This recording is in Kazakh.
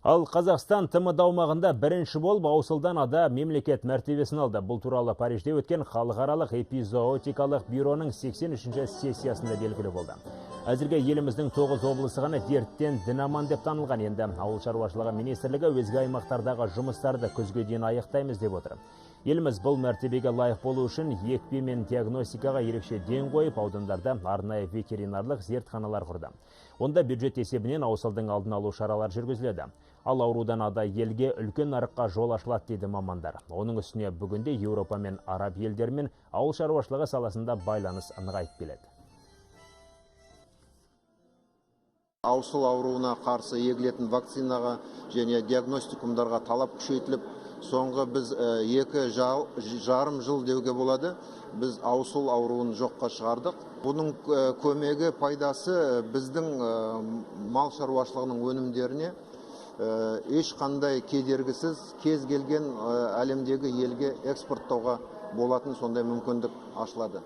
Ал Қазақстан ТМД аумағында бірінші болып аусылдан ада мемлекет мәртебесін алды. Бұл туралы Парижде өткен халықаралық эпизоотикалық бюроның 83-ші сессиясында белгілі болды. Әзірге еліміздің 9 облысы ғана дерттен дін аман деп танылған. Енді Ауыл шаруашылығы министрлігі өзге аймақтардағы жұмыстарды күзге дейін аяқтаймыз деп отыр. Еліміз бұл мәртебеге лайық болу үшін екпе мен диагностикаға ерекше ден қойып, аудандарда арнайы ветеринарлық зертханалар құрды. Онда бюджет есебінен аусылдың алдын алу шаралары жүргізіледі. Ал аурудан ада елге үлкен нарыққа жол ашылады дейді мамандар. Оның үстіне бүгінде Еуропа мен Араб елдерімен ауыл шаруашылығы саласында байланыс нығайып келеді. Аусыл ауруына қарсы егілетін вакцинаға және диагностикумдарға талап күшейтіліп, соңғы біз 2,5 жыл деуге болады, біз аусыл ауруын жоққа шығардық. Бұның көмегі, пайдасы біздің мал шаруашылығының өнімдеріне ешқандай кедергісіз кез келген әлемдегі елге экспорттауға болатын сондай мүмкіндік ашылады.